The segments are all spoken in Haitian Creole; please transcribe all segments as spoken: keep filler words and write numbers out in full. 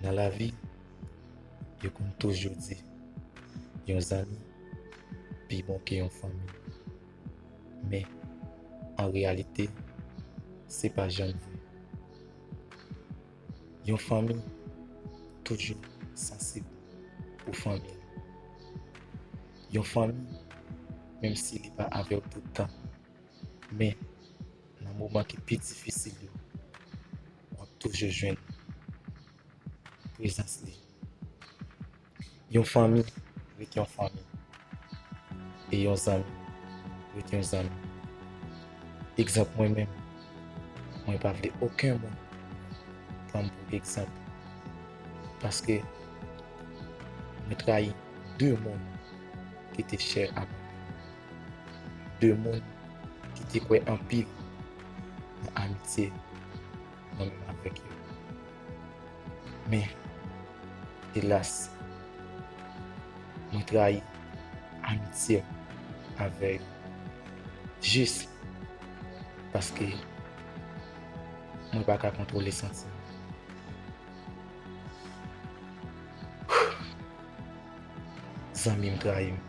Nan lavi, yo konn toujou di, yon zanmi pi bon ke yon fanmi. Men, an reyalite, se pa janm vre. Yon fanmi toujou sansib pou fanmi l. Yon fanmi, menm si li pa avè w tout tan, men nan moman ki pi difisil yo, w ap toujou jwenn prezans li. Yon fanmi ret yon fanmi. E yon zanmi ret yon zanmi. Egzanp mwen menm, mwen pa vle okenn moun pran m pou egzanp. Paske mwen trayi de moun ki te chè ak mwen. De moun ki te kwè anpil nan amitye mwen menm avèk yo. Men, elas, mwen trayi amitye m avè yo jis paske mwen pa ka kontwole santi m. Zanmi m trayi m.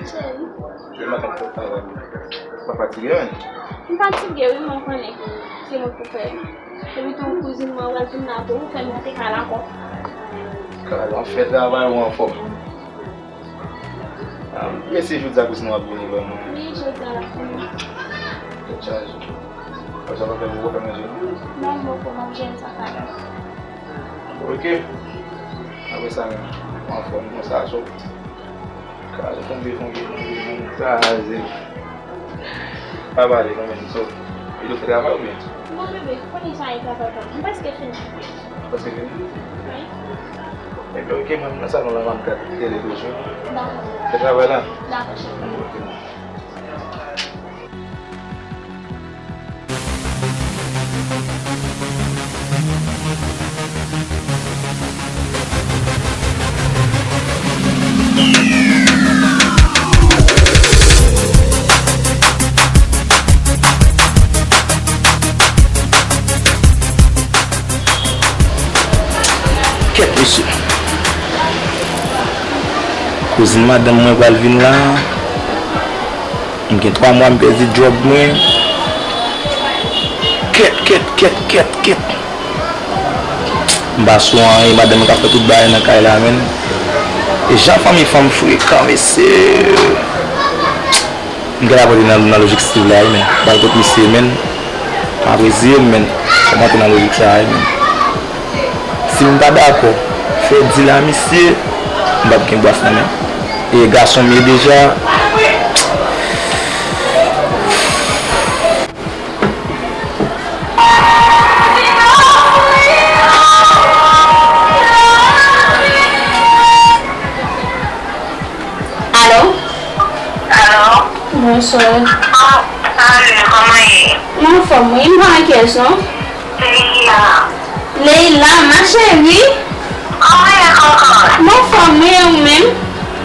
Cheri. Jodi maten m fè travay. Ou pa fatige menm? M fatige wi, men w konnen se mwen k pou fè l. Epi tou kouzin mwen, w al vin la tou, ou fè m monte kay la ankò. Kay la, w fè travay ou anfòm. Ah, men se jodi a kouzin w ap vini ban mwen. Wi, jodi a l ap vini. Tèt chaje. Ou sa pa fè, ou pa fè manje? Non, m poko, m ap jere sa talè. Ok. Apre sa, men, ou anfòm konsa, so. Kraze, fonn vye, fonn vye, fonn vye, fonn kraze. Pa pale non, men, so. E do fè travay oubyen? Non, bebe, konnen sa e travay pa m. M prèske fini. Ou prèske fini? Wi. Ebyen, ok, mwen, nan salon la, m ap gade tele toujou. Dakò. Fè travay la? Dakò, cheri. Ok. Kèt, mesye. Kouzin madanm mwen pral vin la. M gen twa mwa m pèdi djòb mwen. Kèt, kèt, kèt, kèt, kèt. M pa sou anyen, madanm mwen ka fè tout bagay nan kay la, menn. E jan fanmi fanm frekan, mesye. M genlè ap rantre nan, nan lojik Steve la, wi, menn. M pral kot misye, menn. M ap reziye m, menn. Fò m rantre nan lojik sa a, wi, menn. Si m pa dakò fè dil a misye, m p ap gen bwas nan men m. E gason m ye deja. Alo? Alo? Bonswa. Ah, salut, kòman ye? Mwen anfòm, wi. M pa nan kyès, non. Leila. Leila, ma chérie. Kòman ye, kòkòt? Mwen anfòm, wi, e ou menm?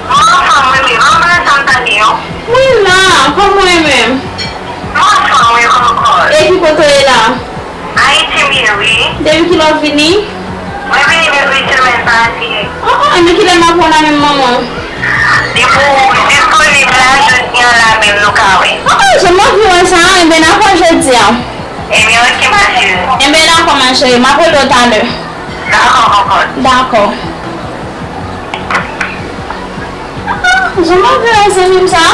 Mwen anfòm, wi, wi. Mwen pa janm tande w. Mwen la, kòman w ye menm? Mwen anfòm, wi, kòkòt. E ki kote w ye la? Ayiti m ye, wi. Depi kilè w vini? Mwen vini depi semèn pase. Oh, oh, men kilè m ap wè w la menm, manman? Li pou disponib la, jodi a la menm nou ka wè. Oh, oh, jan m anvi wè sa, enben n ap wè jodi a. Ebyen, ok, ma chérie. Enben, dakò, ma chérie, m ap rele w talè. Dakò, kòkòt. Dakò. Ah, jan m anvi wè zanmi m sa.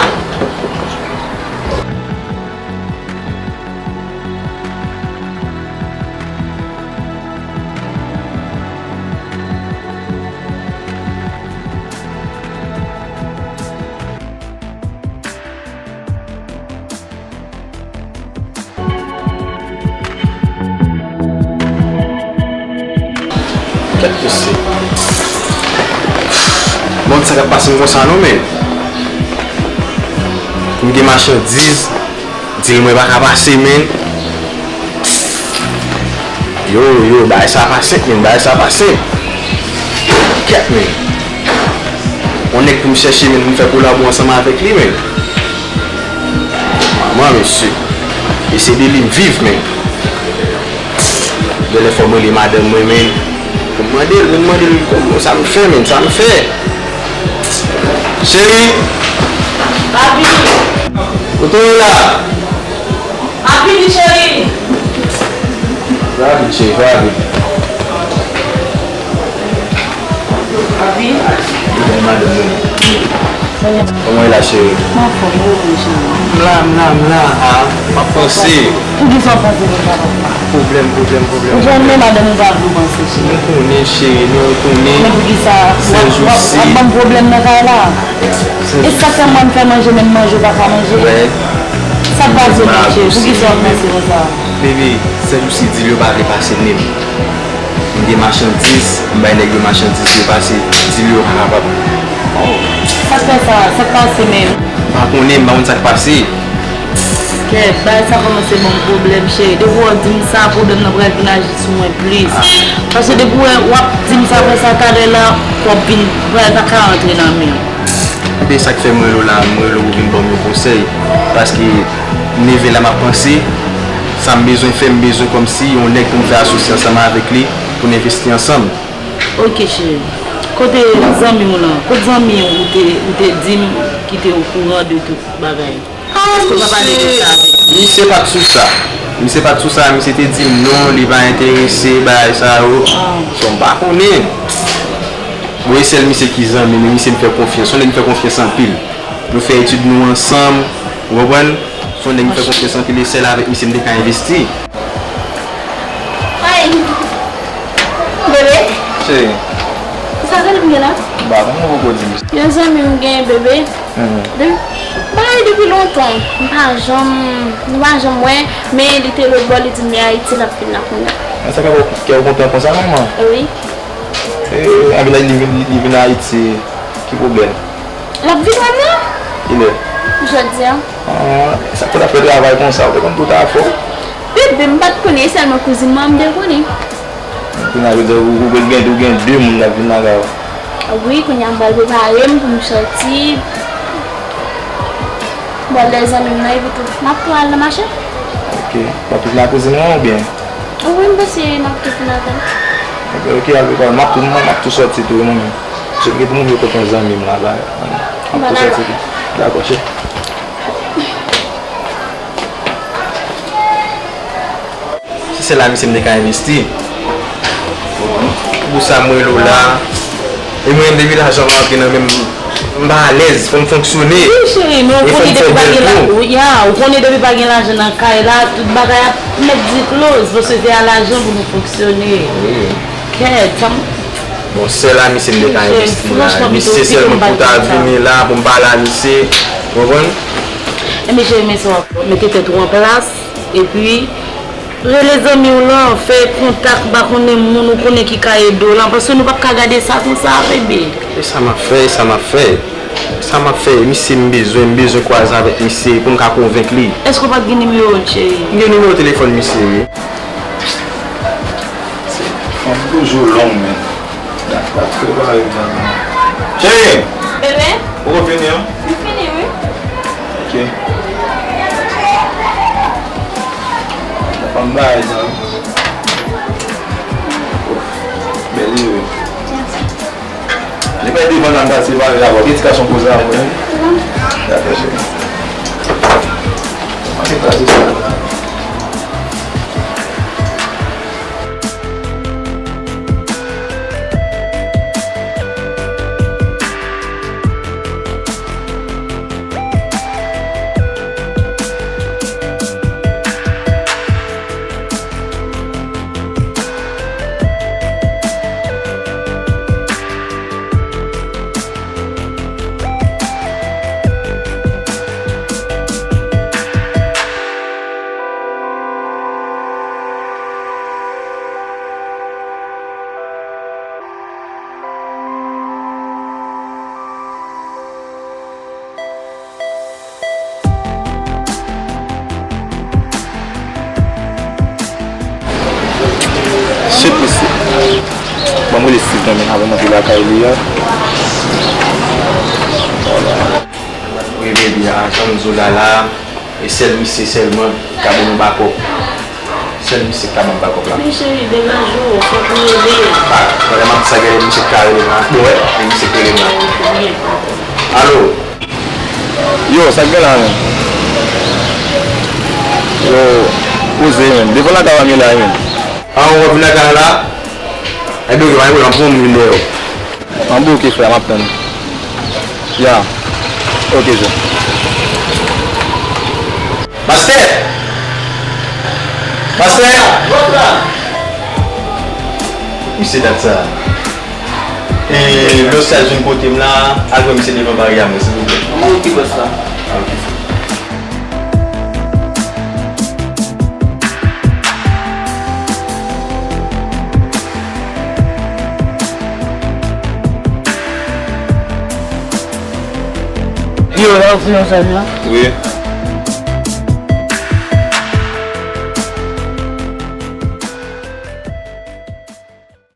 Kèt mesye. Bon, sa k ap pase m konsa non, men. M gen machandiz, dil mwen pa ka pase, men. Yo, yo, bagay sa pa senp, men, bagay sa pa senp. Kèt, men. On nèg pou m chèche, men, pou m fè kolabo ansanm avèk li, men. Manman, mesye. E se de li m viv, men. Genlè fò m rele madanm mwen, men. Pou m mande l, pou m mande l, kòman sa m fè, men, sa m fè. Cheri! Papi! Kote w ye la? Papi, cheri! Papi, cheri, papi. Papi? Kòman w ye la, cheri? M anfòm, wi, wi, cheri. M la, m la, m la. Ah, m ap panse. Poukisa w ap panse konsa, papa? Pwoblèm, pwoblèm, pwoblèm. Ou konnen madanm ou pa vle w panse, cheri. Nou konnen, cheri, nou konnen. Men poukisa w ap, w ap, w ap ban m pwoblèm nan kay la? E sa k fè mwen m fè manje, men manje w pa ka manje? Sa k pase menm, cheri? Poukisa w ap panse konsa? Bebe, sèjousi dil yo pa vle pase menm. M gen machandiz, m bay nèg yo machandiz yo pase, dil yo pa kapab. Oh, sa k fè sa? Sa k pase menm? M pa konnen, m pa konn sa k pase. Kèt, bagay sa kòmanse ban m pwoblèm, cheri. Depi w di m sa, pwoblèm nan pral vin aji sou mwen plis. Paske depi w wè w ap di m sa, apre sa, talè la, w ap vin, bagay pa ka rantre nan men w. Ebyen, sa k fè mwen rele w la, mwen rele w pou vin ban m yon konsèy. Paske m leve la, m ap panse, sa m bezwen fè, m bezwen kòmsi yon nèg pou m fè asosye ansanm avèk li, pou n envesti ansanm. Ok, cheri. Kote zanmi w lan? Kote zanmi w ou te, ou te di m ki te okouran de tout bagay? Èske w pa pale de sa avèk li? Misye pa t sou sa. Misye pa t sou sa. Misye te di m non, li pa enterese, bagay sa yo. Ah. So, m pa konnen. Bon, e sèl misye ki zanmi m, e misye m fè konfyans. Se yon nèg m fè konfyans anpil. Nou fè etid nou ansanm, ou konprann? Se yon nèg m fè konfyans anpil, e sèl avèk misye m te ka envesti. Ay! Bebe? Cheri. Sa gade m gen la? M pa konn, mwen poko di misye. Yon zanmi m gen, bebe. Mhm. Depi, bagay depi lontan. M pa janm, nou pa janm wè, men li te lòtbò, li di m li Ayiti, l ap vin la kounye a. Sa ka fè w kè w kontan konsa, manman? Wi. E, anpil li vin, li vin Ayiti, ki pwoblèm? L ap vin wè m nan? Kilè? Jodi a. Ah, sa k fè w t ap fè travay konsa? Ou te konn tout afè w? Bebe, m pa t konnen, e sèlman kouzin mwen an m te konnen. Kounye a, jodi a, ou, ou gen, ou gen de moun k ap vin lakay ou. Wi, kounye a, m pral prepare m pou m sòti. Bon, lè zanmi m nan, epi tou, m ap tou al nan mache. Ok. W ap tou vin ak kouzin ou an oubyen? Wi, m panse m ap tou vin avè l. Ok, ok, al prepare. M ap tou, m ap tou sòti tou, wi, mwen menm. Se vre pou m rive kote yon zanmi m la, ba, m ap tou sòti tou. Dakò, cheri. Se sèl la misye m te ka envesti. Pou sa m rele w la. E mwen menm depi lajan pa antre nan men m, m pa alèz, fò m fonksyone. Wi, cheri, men ou konnen depi pa gen la, ya, ou konnen depi pa gen lajan nan kay la, tout bagay ap mèt di close, paske se a lajan pou nou fonksyone. Wi. Kèt, sa m Bon, sèl a misye m te ka envesti la. Misye sèlman pou ta vini la, pou m pale a misye. Ou konprann? Ebyen, cheri, men sa w ap fè. Mete tèt ou an plas, epi rele zanmi w lan, fè kontak, m pa konnen moun ou konnen ki ka ede w lan, paske nou p ap ka gade sa konsa, bebe. E sa m ap fè, e sa m ap fè. Sa m ap fè, misye m bezwen, m bezwen kwaze avèk misye pou m ka konvenk li. Èske w pa t gen nimewo l, cheri? M gen nimewo telefòn misye, wi. Fanm toujou long, men. Dat pa t prepare m nan. Cheri! Bebe? Ou konn fini, an? M fini, wi. Ok. Fanm bagay sa, wi. Bèl Fè devan nan pase pale avè w. Gen ti gason poze avè w, wi. Dakò, cheri. Ann kraze sa. Shit, mesye. Ban m rele Steve nan men avan m antre lakay li a. Wi, baby, a, jan m di w la la, e sèl misye sèlman ki ka ban nou bakòp. Sèl misye ki ka ban m bakòp la. Men cheri, degaje w, fòk ou rele. A, pandan m ap di sa, gade misye ki ka rele m la. Bon, wè, e misye ki rele m la. Alo? Yo, sa k gen la, menm? Yo, poze, menm. Devan lakay pa m ye la, menm. A, w ap vin lakay la? Ebyen, ok, pa gen pwoblèm, m ap pran moun vin dèyè w. Anben, ok, frè, m ap tann. Ya. Ok, Jean. Mastè! Mastè! Ki se dat sa? E, lòt sa jwenn kote m la, al wè misye devan bari a mwen, silvouplè. Mwen ki bòs la. A, ok. Yo, la, w fè yon sèn la? Wi.